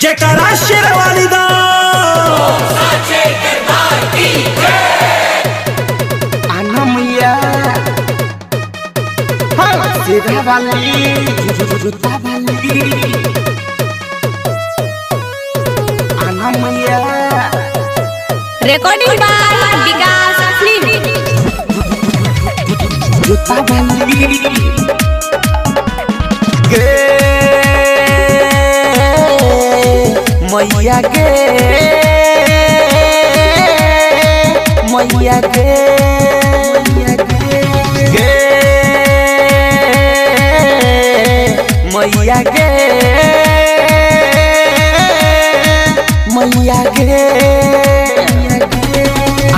जयकारा शेरवाली दा आना मैया हाँ सीधा वाली जूता वाली आना मैया रिकॉर्डिंग बाय विकास फिल्म। जूता वाली गे मैया गे मैया गे गे मैया गे मैया गे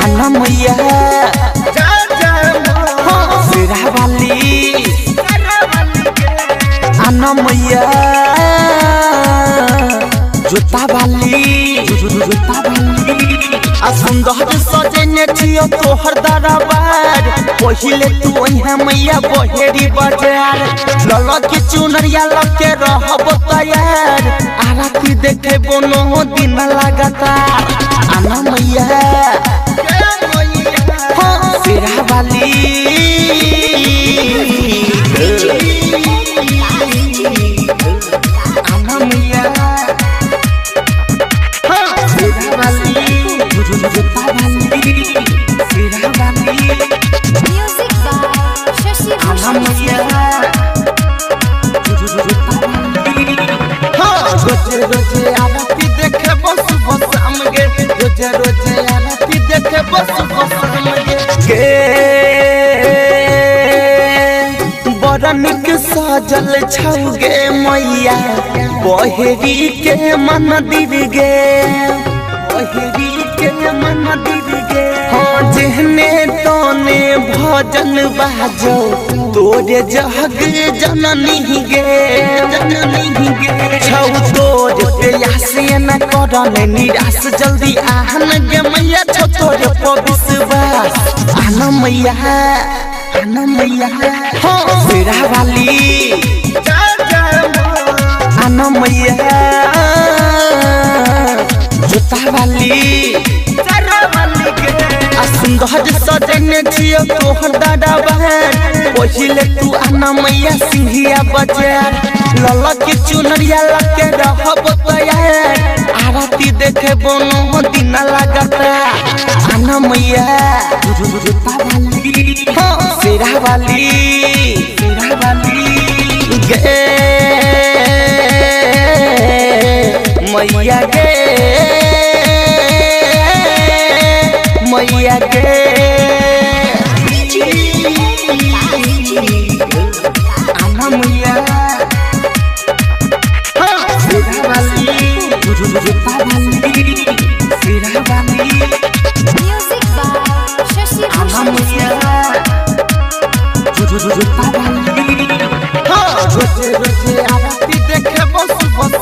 आना मैया हाँ, सिरा वाली आना मैया जूता वाली जूता वाली आ सुंदर सजने छियो तोहर दरबार पहिले तू अइहे मैया बहेरी बाजार लल के चुनरिया लके रहब तैयार आरती देखे बोनो दिन लगातार आना मैया हाँ, सिरा वाली आना मैया हाँ सीधा वाली जूता वाली सीधा वाली म्यूजिक बाय शशि आना मैया जूता वाली हाँ, रोजे रोजे आरती देखे बस बस गे रोजे रोजे आरती देखे बस बस गे गे बड़ा निक सजल छौ गे मैया बहेरी के मंदिर गे बहेरी के मंदिर गे हाँ जेहने तोने भजन बाजो तोरे जग जननी गे जननी गे छौ तोर प्यास न करन निराश जल्दी आहन गे मैया छौ तोरे पर विश्वास आना मैया आना मैया हाँ सिरा वाली आना मैया जूता वाली आ सुंदर सजने छियो तोहर दादा बहन पहिले तू आना मैया सिंघिया बाजार लल के चुनरिया लके रहब तैयार आरती देखे बोनो दिन लगातार आना मैया जूता वाली हाँ सिरा वाली सीधा वाली गे मैया गे मैया गे आना मैया हाँ सीधा वाली जूता वाली सीधा वाली म्यूजिक बाय शशि आना मैया जूता वाली हाँ, रोजे रोजे आरती देखे बस बस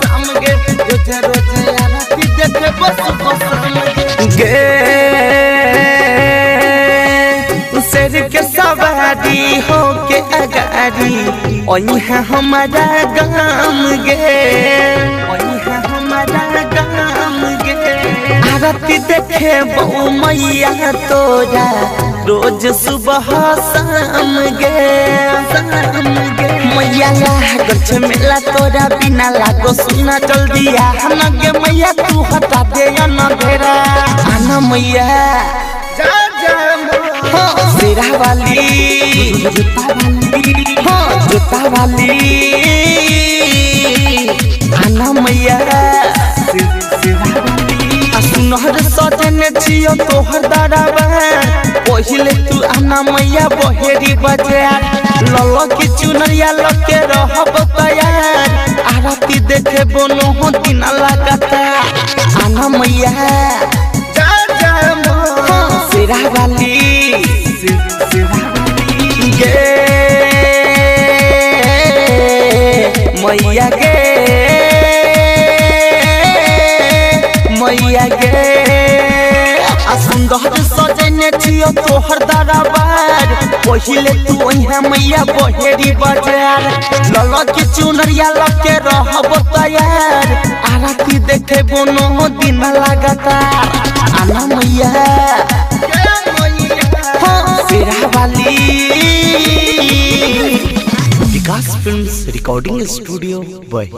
गे रोजे रोजे आरती देखे बस बस गे शेर के सवारी हो के अगारी ओही हमारा गाम गे ओही हमारा गाम गे आरती देखे बहु मैया तोरा रोज सुबह शाम गे शाम गे मैया लागल छे मेला तोरा बिना लागो सुना जल्दी आना गे मैया तू हटा दे अंधेरा आना मैया हाँ, सिरा वाली जूता वाली हाँ जूता वाली आना मैया सीधा वाली आ सुनहर सजने छियो तोहर दरबार पहिले तू आना मैया बहेरी बाजार लल के चुनरिया लके रहब तैयार आरती देखे बोनो दिन लगातार आना मैया हाँ, सिरा वाली सीधा वाली गे मैया गे मैया गे आ सुंदर सजने छियो तोहर दरबार पहिले तू अइहे मैया बहेरी बाजार लल के चुनरिया लके रहब तैयार आरती। देबो 9 दिन लगातार। आना मैया हाँ शेरा वाली। Vikas films recording studio boy.